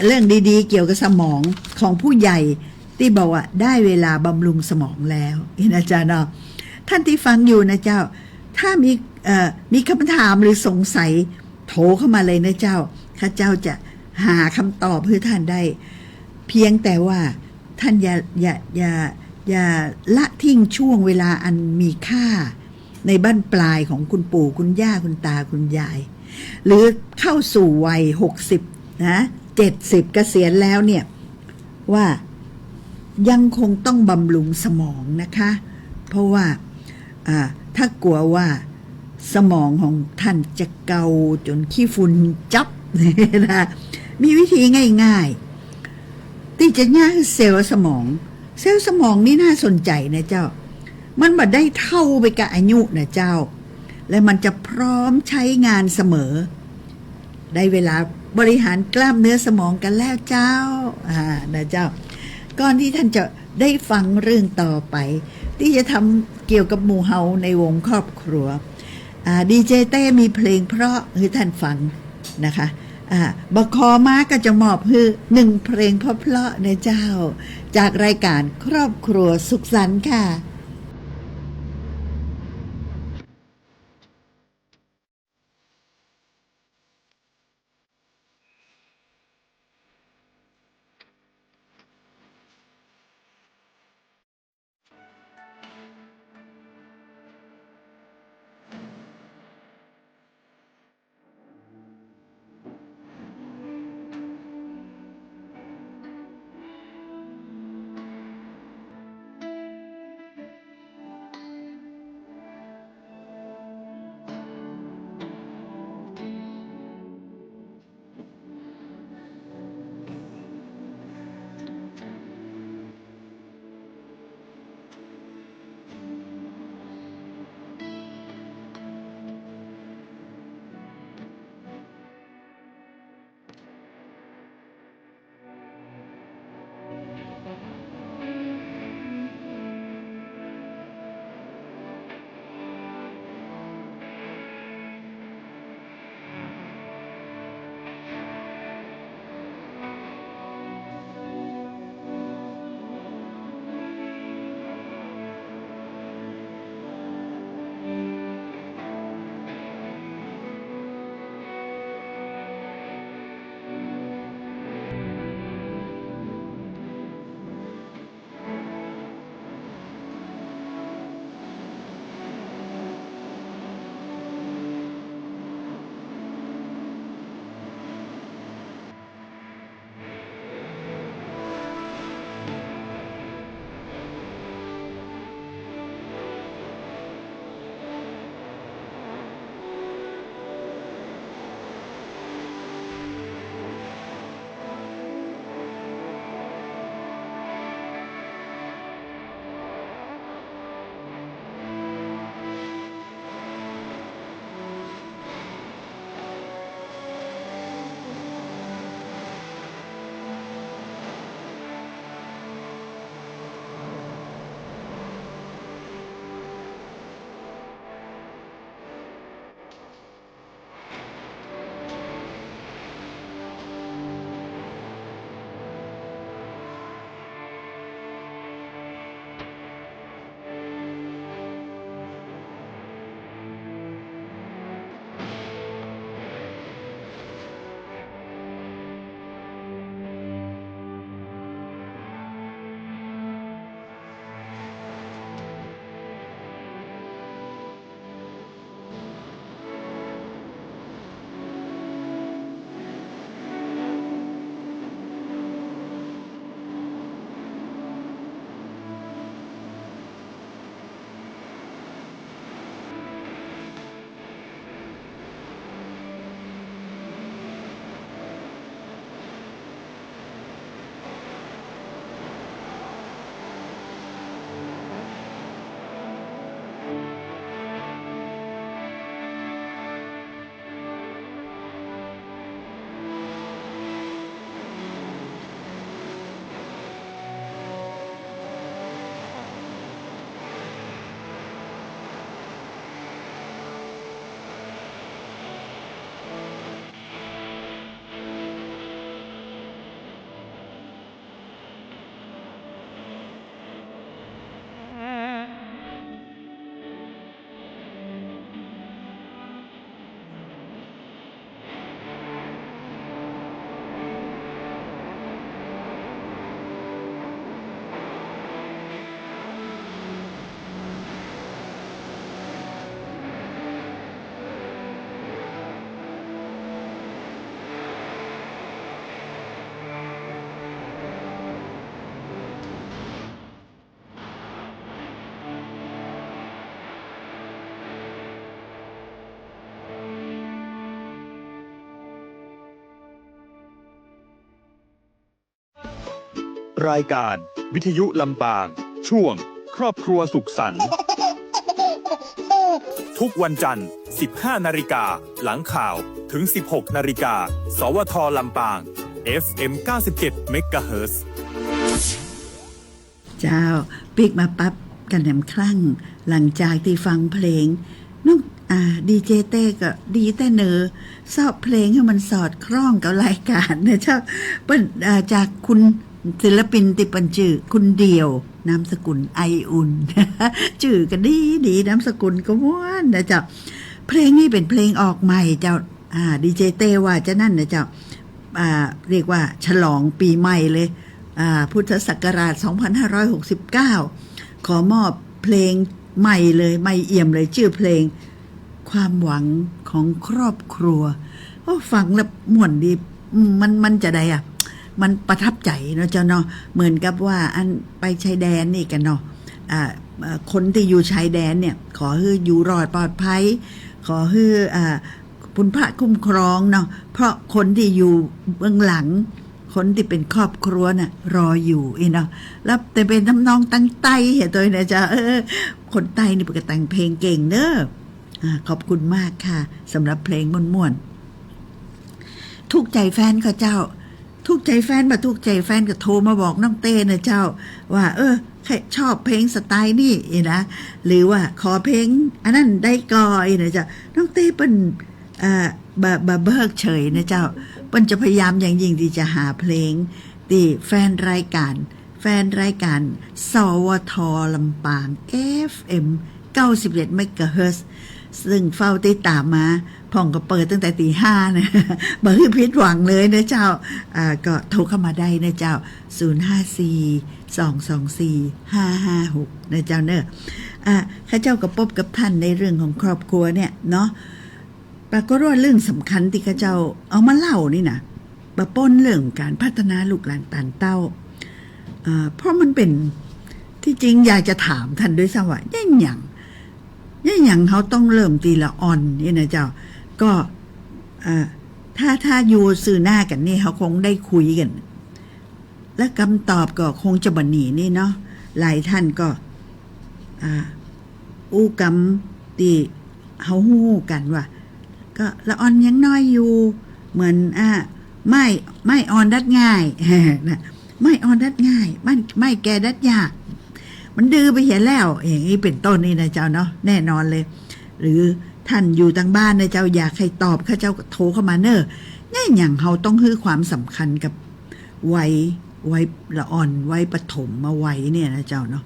เรื่องดีๆ เกี่ยวกับสมองของผู้ใหญ่ ตี้บอกว่าได้เวลาบำรุงสมองแล้ว นี่นะเจ้าเนาะ ท่านตี้ฟังอยู่นะเจ้า ถ้ามี เอ่อ มีคำถามหรือสงสัย โทรเข้ามาเลยนะเจ้า ข้าเจ้าจะหาคำตอบหื้อท่านได้ เพียงแต่ว่าท่านอย่า อย่า อย่า อย่าละทิ้งช่วงเวลาอันมีค่า ในบั้นปลายของคุณปู่คุณย่าคุณตาคุณยาย หรือเข้าสู่วัยหกสิบนะ เจ็ดสิบเกษียณแล้วเนี่ย ว่ายังคงต้องบำรุงสมองนะคะ เพราะว่า อ่า ถ้ากั๋วว่าสมองของท่านจะเก่าจ๋นขี้ฝุ่นจับนะ มีวิธีง่ายๆ ตี้จะเยียะหื้อเซลล์สมอง เซลล์สมองนี่น่าสนใจ๋นะเจ้า มันบ่ได้เฒ่าไปกับอายุนะเจ้า และมันจะพร้อมใจ๊งานเสมอ ได้เวลาบริหารกล้ามเนื้อสมองกันแล้วเจ้า อ่า นะเจ้า ก่อนตี้ท่านจะได้ฟังเรื่องต่อไป ตี้จะทำเกี่ยวกับหมู่เฮาในวงครอบครัว อ่า ดีเจเต้มีเพลงเพราะหื้อท่านฟังนะคะ อ่า บ่าคอมาก็จะมอบหื้อหนึ่งเพลงเพราะๆ นะเจ้า จากรายการครอบครัวสุขสันต์ค่ะ รายการวิทยุลำปาง ช่วงครอบครัวสุขสันต์ ทุกวันจันทร์ สิบห้านาฬิกา หลังข่าว ถึง สิบหกนาฬิกา สวท ลำปาง เอฟเอ็ม เก้าสิบเจ็ดเมกะเฮิรตซ์ เจ้า ปิ๊กมาปั๊บ กะแหนมคลั่ง หลังจากตี้ฟังเพลง น้อง อ่า ดีเจเต้ก็ดีแต๊เนอ เซาะเพลงหื้อมันสอดคล้องกับรายก๋านนะเจ้า เปิ้น อ่า จากคุณ ศิลปินตี้เปิ้นจื้อคุณเดี่ยว นามสกุลไออุ่น จื้อก็ดีดี นามสกุลก็ม่วนนะเจ้า เพลงนี้เป๋นเพลงออกใหม่เจ้า อ่า ดีเจเต้ว่าจะนั้นนะเจ้า อ่า เรียกว่าฉลองปี๋ใหม่เลย อ่า พุทธศักราช สองพันห้าร้อยหกสิบเก้า ขอมอบเพลงใหม่เลย ใหม่เอี่ยมเลย จื้อเพลง ความหวังของครอบครัว โอ้ ฟังแล้วม่วนดี อืม มัน มันจะใดอะ มันประทับใจ๋เนาะเจ้าเนาะ เหมือนกับว่าอันไปชายแดนนี่กั๋นเนาะ อ่า เอ่อ คนตี้อยู่ชายแดนเนี่ย ขอหื้ออยู่รอดปลอดภัย ขอหื้อ อ่า คุณพระคุ้มครองเนาะ เพราะคนตี้อยู่เบื้องหลัง คนตี้เป๋นครอบครัวน่ะ รออยู่อี้เนาะ แล้วแต่เป๋นทำนองตังใต้เหียโตยนะเจ้า เออ คนใต้นี่เปิ้นก็แต่งเพลงเก่งเน้อ อ่า ขอบคุณมากค่ะ สำหรับเพลงม่วนๆ ถูกใจ๋แฟนก่อเจ้า ถูกใจ๋แฟน บ่ถูกใจ๋แฟนก็โทรมาบอกน้องเต้นะเจ้า ว่า เออ ใค่ชอบเพลงสไตล์นี้อี้นะ หรือว่าขอเพลงอันนั้นได้ก่ออี้นะเจ้า น้องเต้เปิ้น อ่า บ่ บ่เพิกเฉยนะเจ้า เปิ้นจะพยายามอย่างยิ่งตี้จะหาเพลงตี้แฟนรายก๋าน แฟนรายก๋าน สวท ลำปาง เอฟเอ็ม เก้าสิบเอ็ดเมกะเฮิรตซ์ ซึ่งเฝ้าติดต๋ามมา พ่องก็เปิดตั้งแต่ตี๋ห้านะ บ่หื้อผิดหวังเลยนะเจ้า อ่า ก็โทรเข้ามาได้นะเจ้า ศูนย์ห้าสี่ สองสองสี่ ห้าห้าหก นะเจ้าเนอะ อ่า ข้าเจ้าก็ปบกับท่านในเรื่องของครอบครัวเนี่ยเนาะ ปรากฏว่าเรื่องสำคัญตี้ข้าเจ้าเอามาเล่านี่นะ บ่ป๊นเรื่องก๋านพัฒนาลูกหลานต๋านเต้า อ่า เพราะมันเป๋น ตี้จริงอยากจะถามท่านด้วยซ้ำว่า เยียะหยัง เยียะหยังเฮาต้องเริ่มตี้ละอ่อนนี่นะเจ้า ก็ อ่า ถ้า ถ้าอยู่ซื่อหน้ากั๋นนี่ เฮาคงได้คุยกั๋น และกำตอบก็คงจะบ่หนีนี่เนาะ หลายท่านก็ อ่า อู้กำตี้เฮาฮู้กั๋นว่า ก็ละอ่อนยังน้อยอยู่ เหมือน อ่า ไม้ ไม้อ่อนดัดง่าย นะ ไม้อ่อนดัดง่าย มัน ไม้แก่ดัดยาก มันดื้อไปเหียแล้ว อย่างนี้เป๋นต้นนี่นะเจ้าเนาะ แน่นอนเลย หรือท่านอยู่ตางบ้านนะเจ้า อยากหื้อตอบข้าเจ้าก็โทรเข้ามาเน่อ เยียะหยังเฮาต้องหื้อความสำคัญกับวัย วัยละอ่อน วัยปฐมวัยเนี่ยนะเจ้าเนาะ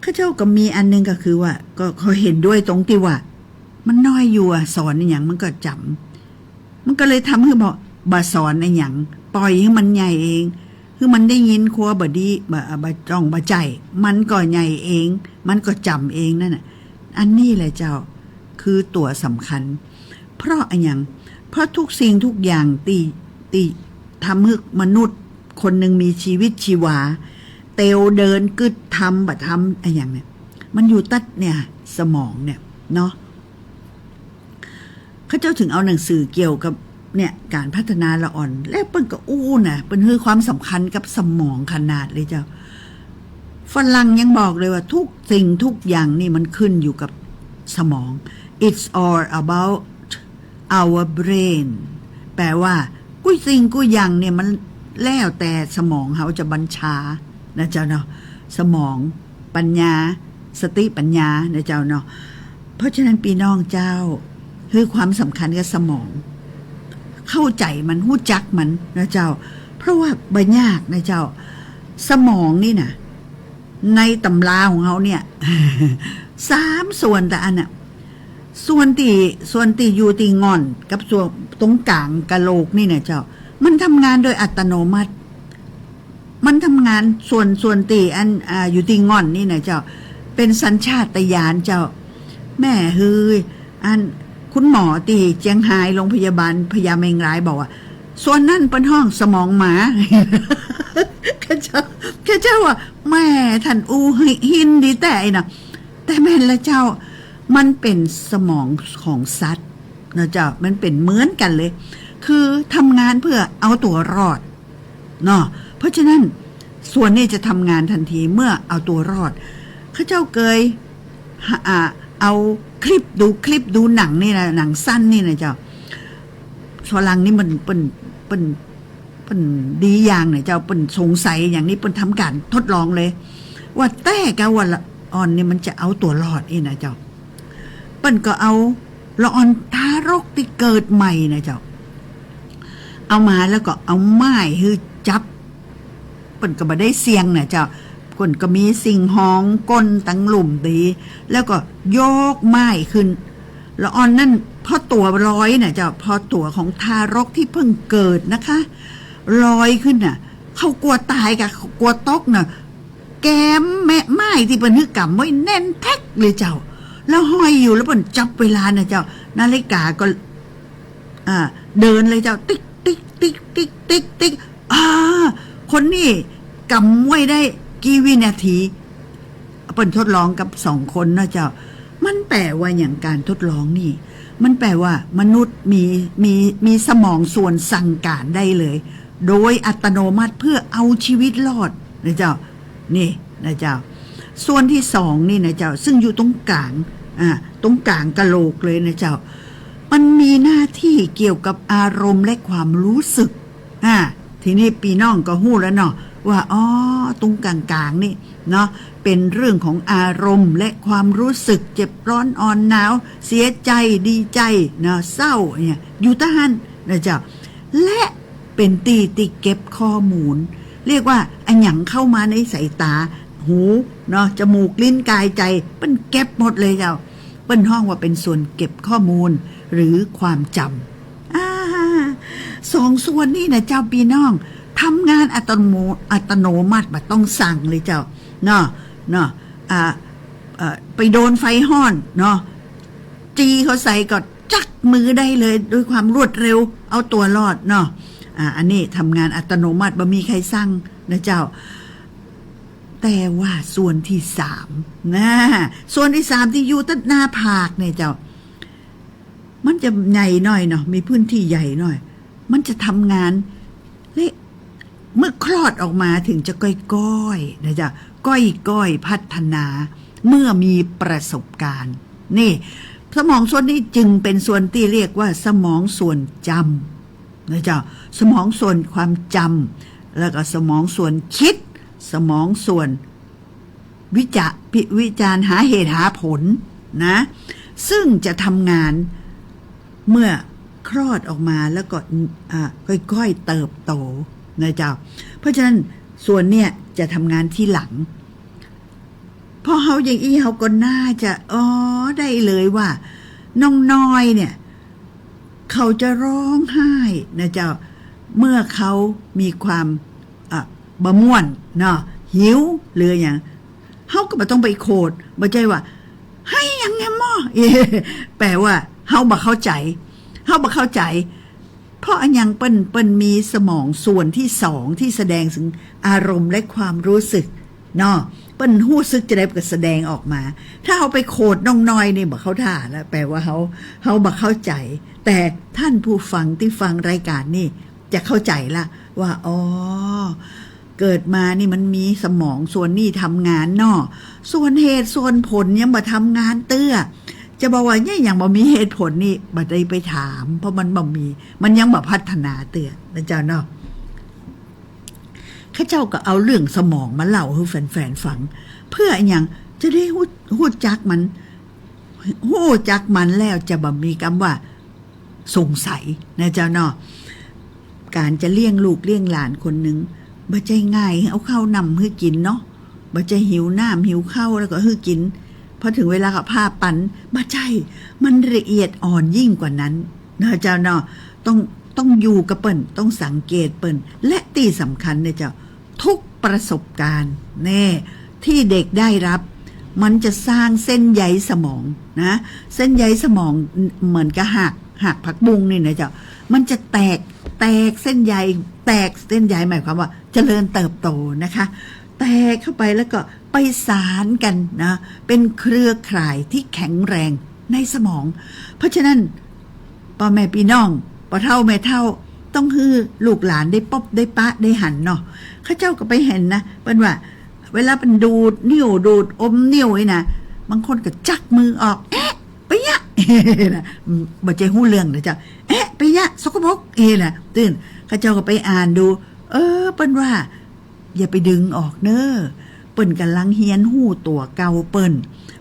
ข้าเจ้าก็มีอันหนึ่งก็คือว่า ก็ ก็เห็นด้วยตรงตี้ว่า มันน้อยอยู่อะ สอนอะหยังมันก็จ๋ำ มันก็เลยทำหื้อบ่ บ่สอนอะหยัง ปล่อยหื้อมันใหญ่เอง หื้อมันได้ยินครัวบ่ดี บ่ บ่จ้องบ่ใจ้ มันก็ใหญ่เอง มันก็จ๋ำเองนั่นน่ะ อันนี้แหละเจ้า คือตั๋วสำคัญ เพราะอะหยัง เพราะทุกสิ่งทุกอย่างตี้ ตี้ทำหื้อมนุษย์คนหนึ่งมีชีวิตชีวา เตียวเดินกึ๊ดทำบ่ทำอะหยังเนี่ย มันอยู่ตั๊ดเนี่ย สมองเนี่ย เนาะ ข้าเจ้าถึงเอาหนังสือเกี่ยวกับเนี่ย ก๋านพัฒนาละอ่อน แล้วเปิ้นก็อู้นะ เปิ้นหื้อความสำคัญกับสมองขนาดเลยเจ้า ฝรั่งยังบอกเลยว่าทุกสิ่งทุกอย่างนี่มันขึ้นอยู่กับสมอง It's all about our brain แปลว่ากู้สิ่งกู้อย่างเนี่ยมันแล้วแต่สมองเฮาจะบัญชานะเจ้าเนาะ สมอง ปัญญา สติปัญญานะเจ้าเนาะ เพราะฉะนั้นปี้น้องเจ้า หื้อความสำคัญกับสมอง เข้าใจ๋มัน ฮู้จักมันนะเจ้า เพราะว่าบ่ยากนะเจ้า สมองนี่นะ ในตำราของเฮาเนี่ย สามส่วนตะอันน่ะ ส่วนตี้ ส่วนตี้อยู่ตี้ง่อน กับส่วนตรงก๋างกะโหลกนี่นะเจ้า มันทำงานโดยอัตโนมัติ มันทำงานส่วน ส่วนตี้อัน อ่า อยู่ตี้ง่อนนี่นะเจ้า เป๋นสัญชาตญาณเจ้า แม่เฮ้ย อันคุณหมอตี้เจียงฮาย โรงพยาบาลพญาเมงรายบอกว่า ส่วนนั้นเปิ้นฮ้องสมองหมา ข้าเจ้า ข้าเจ้าว่า แม่ท่านอู้หื้อหินดีแต๊ไอ้น่ะ แต่แม่นละเจ้า มันเป๋นสมองของสัตว์นะเจ้า มันเป๋นเหมือนกั๋นเลย คือทำงานเพื่อเอาตั๋วรอด เนาะ เผ ราะฉะนั้นส่วนนี้จะทำงานทันทีเมื่อเอาตัวรอด ข้าเจ้าเกยหา อ่า เอาคลิป ดูคลิป ดูหนังนี่นะ หนังสั้นนี่นะเจ้า ฝรั่งนี่มันเปิ้น เปิ้น เปิ้นดีอย่างเนี่ยเจ้า เปิ้นสงสัยอย่างนี้ เปิ้นทำก๋านทดลองเลย ว่าแต๊กาว่าละอ่อนนี่มันจะเอาตั๋วรอดอี้นะเจ้า เปิ้นก็เอาละอ่อนทารกตี้เกิดใหม่นะเจ้า เอามาแล้วก็เอาไม้หื้อจับ เปิ้นก็บ่ได้เสี้ยงนะเจ้า เปิ้นก็มีสิ่งฮองก้นตังลุ่มดี แล้วก็ยกไม้ขึ้น ละอ่อนนั้นพอตั๋วลอยนะเจ้า พอตั๋วของทารกที่เพิ่งเกิดนะคะ ลอยขึ้นน่ะ เขากั๋วต๋ายกะ เขากั๋วตกน่ะ แกมแม่ไม้ตี้เปิ้นหื้อกำไว้แน่นแต๊กเลยเจ้า แล้วห้อยอยู่ แล้วเปิ้นจับเวลานะเจ้า นาฬิกาก็ อ่า เดินเลยเจ้า ติ๊ก ติ๊ก ติ๊ก ติ๊ก ติ๊ก ติ๊ก อ่า คนนี้กำไว้ได้กี่วินาที เปิ้นทดลองกับสองคนนะเจ้า มันแป๋ว่าหยังก๋านทดลองนี่ มันแป๋ว่ามนุษย์มี มี มีสมองส่วนสั่งก๋านได้เลย โดยอัตโนมัติเพื่อเอาชีวิตรอดนะเจ้า นี่นะเจ้า ส่วนที่สองนี่นะเจ้า ซึ่งอยู่ตรงก๋าง อ่า ตรงก๋างกะโหลกเลยนะเจ้า มันมีหน้าที่เกี่ยวกับอารมณ์และความรู้สึก อ่า ทีนี้ปี้น้องก็ฮู้แล้วเนาะ ว่า อ๋อ ตรงก๋างๆ นี่เนาะ เป๋นเรื่องของอารมณ์และความรู้สึก เจ็บร้อนอ่อนหนาว เสียใจ๋ ดีใจ๋ เนาะ เศร้า เนี่ย อยู่ตะหั้นนะเจ้า และเป๋นตี้ตี้เก็บข้อมูล เรียกว่าอะหยังเข้ามาในสายต๋า หู เนาะ จมูก ลิ้น ก๋าย ใจ๋ เปิ้นเก็บหมดเลยเจ้า เปิ้นฮ้องว่าเป๋นส่วนเก็บข้อมูล หรือความจ๋ำ อ่า สองส่วนนี้นะเจ้าปี้น้อง ทำงานอัตโน อัตโนมัติ บ่ต้องสั่งเลยเจ้า เนาะ เนาะ อ่า เอ่อ ไปโดนไฟฮ้อนเนาะ จีเขาใส่ก็จั๊กมือได้เลย ด้วยความรวดเร็ว เอาตั๋วรอดเนาะ อ่า อันนี้ทำงานอัตโนมัติ บ่มีใผสั่งนะเจ้า แต่ว่าส่วนที่สามนะ ส่วนที่สามตี้อยู่ตัดหน้าผากเนี่ยเจ้า มันจะใหญ่หน่อยเนาะ มีพื้นที่ใหญ่หน่อย มันจะทำงาน และเมื่อคลอดออกมาถึงจะก้อยๆ นะเจ้า ก้อยๆ พัฒนา เมื่อมีประสบการณ์ นี่ สมองส่วนนี้จึงเป็นส่วนที่เรียกว่าสมองส่วนจำ นะเจ้า สมองส่วนความจำ แล้วก็สมองส่วนคิด สมองส่วนวิจะ พิ วิจารณ์หาเหตุหาผลนะ ซึ่งจะทำงานเมื่อคลอดออกมาแล้วก็ อ่า ก้อยๆ เติบโตนะเจ้า เพราะฉะนั้นส่วนเนี่ยจะทำงานทีหลัง พอเฮาอย่างอี้เฮาก็น่าจะ อ๋อ ได้เลยว่า น้องน้อยเนี่ย เขาจะร้องไห้นะเจ้า เมื่อเขามีความ อ่ะ บ่ม่วนเนาะ หิว หรืออะหยัง เฮาก็บ่ต้องไปโขด บ่ใจ้ว่า ไห้หยังแหมหมอ แป๋ว่าเฮาบ่เข้าใจ๋ เฮาบ่เข้าใจ๋ เพราะอะหยังเปิ้น เปิ้นมีสมองส่วนที่สองที่แสดงถึงอารมณ์และความรู้สึกเนาะ เปิ้นฮู้สึกจะใดก็แสดงออกมา ถ้าเฮาไปโขดน้องน้อยนี่บ่เข้าท่าแล้ว แป๋ว่าเฮา เฮาบ่เข้าใจ๋ แต่ท่านผู้ฟังที่ฟังรายการนี่จะเข้าใจ๋ละว่า อ๋อ เกิดมานี่มันมีสมองส่วนนี้ทำงานเนาะ ส่วนเหตุส่วนผลยังบ่ทำงานเตื้อ จะบอกว่าเนี่ยยังบ่มีเหตุผลนี่บ่ได้ไปถาม เพราะมันบ่มี มันยังบ่พัฒนาเตื้อนะเจ้าเนาะ ข้าเจ้าก็เอาเรื่องสมองมาเล่าหื้อแฟนๆ ฟัง เพื่ออะหยัง จะได้ฮู้ ฮู้จักมัน ฮู้จักมันแล้วจะบ่มีกำว่าสงสัยนะเจ้าเนาะ ก๋านจะเลี้ยงลูกเลี้ยงหลานคนหนึ่ง บ่ใจ้ง่าย เอาข้าวน้ำหื้อกินเนาะ บ่ใจ้หิวน้ำหิวข้าวแล้วก็หื้อกิน พอถึงเวลาก็พาปั๋น บ่ใจ้ มันละเอียดอ่อนยิ่งกว่านั้นนะเจ้าเนาะ ต้อง ต้องอยู่กับเปิ้น ต้องสังเกตเปิ้น และตี้สำคัญเนี่ยเจ้า ทุกประสบการณ์แน่ ที่เด็กได้รับ มันจะสร้างเส้นใยสมองนะ เส้นใยสมองเหมือนกับหาก หากผักบุ้งนี่นะเจ้า มันจะแตก แตกเส้นใย แตกเส้นใยหมายความว่าเจริญเติบโตนะคะ แตกเข้าไปแล้วก็ไปสานกั๋นนะ เป็นเครือข่ายที่แข็งแรงในสมอง เพราะฉะนั้น ป้อแม่ปี้น้อง ป้อเฒ่าแม่เฒ่า ต้องหื้อลูกหลานได้ปบได้ปะได้หันเนาะ ข้าเจ้าก็ไปหันนะ เปิ้นว่า เวลาเปิ้นดูดนิ้วดูดอมนิ้วนี่นะ บางคนก็จักมือออก แอะ ไปยะ นะ บ่ใจ้ฮู้เรื่องนะเจ้า แอะ ไปยะ สกปรก เอ้นะ ตึง ข้าเจ้าก็ไปอ่านดู เออ เปิ้นว่า อย่าไปดึงออกเน้อ เปิ้นก่ำลังเฮียนฮู้ตั๋วเก่าเปิ้น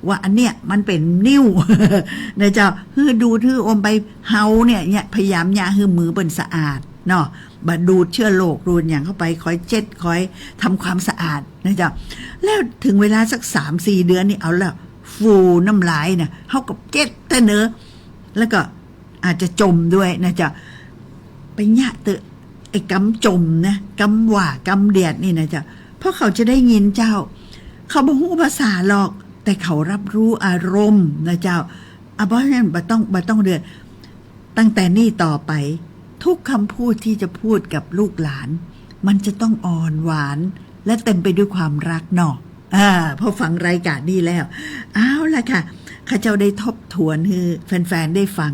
ว่าอันเนี้ยมันเป๋นนิ้ว นะเจ้า หื้อดูดหื้ออมไป เฮาเนี่ย เนี่ย พยายามเยียะหื้อมือเปิ้นสะอาดเนาะ บ่ดูดเจื้อโรคดูดหยังเข้าไป คอยเจ็ด คอยทำความสะอาดนะเจ้า แล้วเถิงเวลาสักสามสี่เดือนนี่เอาละ ฟูน้ำลายน่ะ เฮาก็เจ็ดแต๊เน้อ แล้วก็ อาจจะจ่มด้วยนะเจ้า ไปเยียะเต๊อะ ไอ้กำจ่มนะ กำหว่ากำเดียดนี่นะเจ้า เพราะเขาจะได้ยินเจ้า เขาบ่ฮู้ภาษาหรอก แต่เขารับรู้อารมณ์นะเจ้า อ่ะ เพราะฉะนั้นบ่ต้อง บ่ต้องเดือด ตั้งแต่นี้ต่อไป ทุกคำพูดที่จะพูดกับลูกหลาน มันจะต้องอ่อนหวาน และเต็มไปด้วยความรักเนาะ อ่า พอฟังรายการนี้แล้ว เอาล่ะค่ะ ข้าเจ้าได้ทบทวนหื้อแฟนๆ ได้ฟัง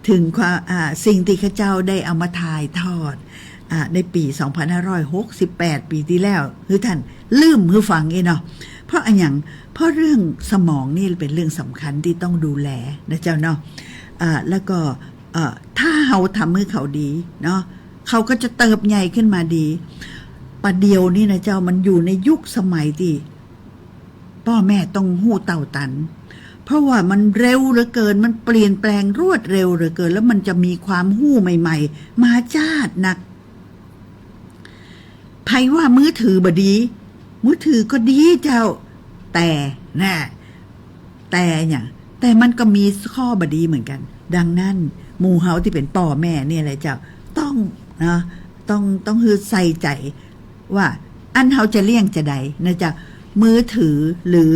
ถึงความ อ่า สิ่งตี้ข้าเจ้าได้เอามาถ่ายทอด อ่า ในปี๋สองพันห้าร้อยหกสิบแปด ปี๋ตี้แล้ว หื้อท่านลืมหื้อฟังอี้เนาะ เพราะอะหยัง เพราะเรื่องสมองนี่เป๋นเรื่องสำคัญตี้ต้องดูแลนะเจ้าเนาะ อ่า แล้วก็ เอ่อ ถ้าเฮาทำหื้อเขาดีเนาะ เขาก็จะเติบใหญ่ขึ้นมาดี ปะเดี๋ยวนี้นะเจ้า มันอยู่ในยุคสมัยตี้ป้อแม่ต้องฮู้เต้าตัน เพราะว่ามันเร็วเหลือเกิน มันเปลี่ยนแปลงรวดเร็วเหลือเกิน แล้วมันจะมีความฮู้ใหม่ๆ มาจ๊าดนัก ใผว่ามือถือบ่ดี มือถือก็ดีเจ้า แต่ นะ แต่หยัง แต่มันก็มีข้อบ่ดีเหมือนกั๋น ดังนั้น หมู่เฮาตี้เป๋นป้อแม่เนี่ยแหละเจ้า ต้อง เนาะ ต้อง ต้องหื้อใส่ใจ๋ ว่าอันเฮาจะเลี้ยงจาใดนะเจ้า มือถือหรือ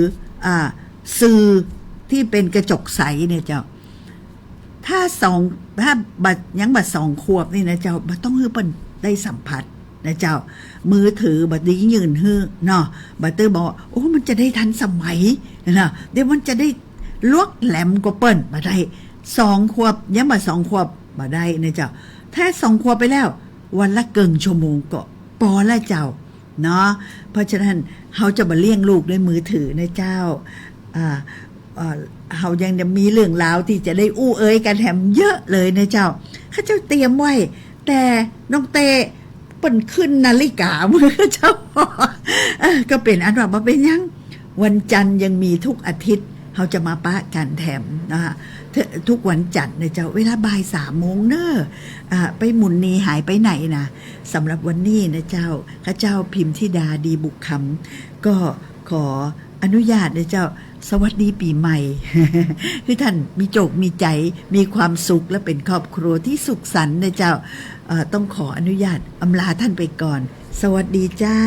อ่า สื่อตี้เป๋นกระจกใสเนี่ยเจ้า ถ้าสอง ถ้าบ่ ยังบ่สองขวบนี่นะเจ้า บ่ต้องหื้อเปิ้นได้สัมผัสนะเจ้า มือถือบ่ดียื่นหื้อเนาะ บ่ต้องบอกว่า โอ้ มันจะได้ทันสมัยนะ เดี๋ยวมันจะได้ลวกแหลมกว่าเปิ้น บ่ได้ สองขวบ ยังบ่สองขวบ บ่ได้นะเจ้า ถ้าสองขวบไปแล้ว วันละเกิ่งชั่วโมงก็ปอละเจ้า เนาะ เพราะฉะนั้น เฮาจะบ่เลี้ยงลูกด้วยมือถือนะเจ้า อ่า เอ่อ เฮายังจะมีเรื่องราวตี้จะได้อู้เอยกั๋นแถมเยอะเลยนะเจ้า ข้าเจ้าเตรียมไว้ แต่น้องเต้เปิ้นขึ้นนาฬิกามือเจ้า เออ ก็เป๋นอันว่าบ่เป๋นหยัง วันจันทร์ยังมีทุกอาทิตย์ เฮาจะมาปะกั๋นแถมนะฮะ ทุกวันจันทร์นะเจ้า เวลาบ่ายสามโมงเน้อ อ่า ไปหมุนหนีหายไปไหนนะ สำหรับวันนี้นะเจ้า ข้าเจ้าพิมธิดา ดีบุกคำ ก็ขออนุญาตนะเจ้า สวัสดีปี๋ใหม่ หื้อท่านมีโจคมีใจ๋ มีความสุขและเป๋นครอบครัวตี้สุขสันต์นะเจ้า เอ่อ ต้องขออนุญาตอำลาท่านไปก่อน สวัสดีเจ้า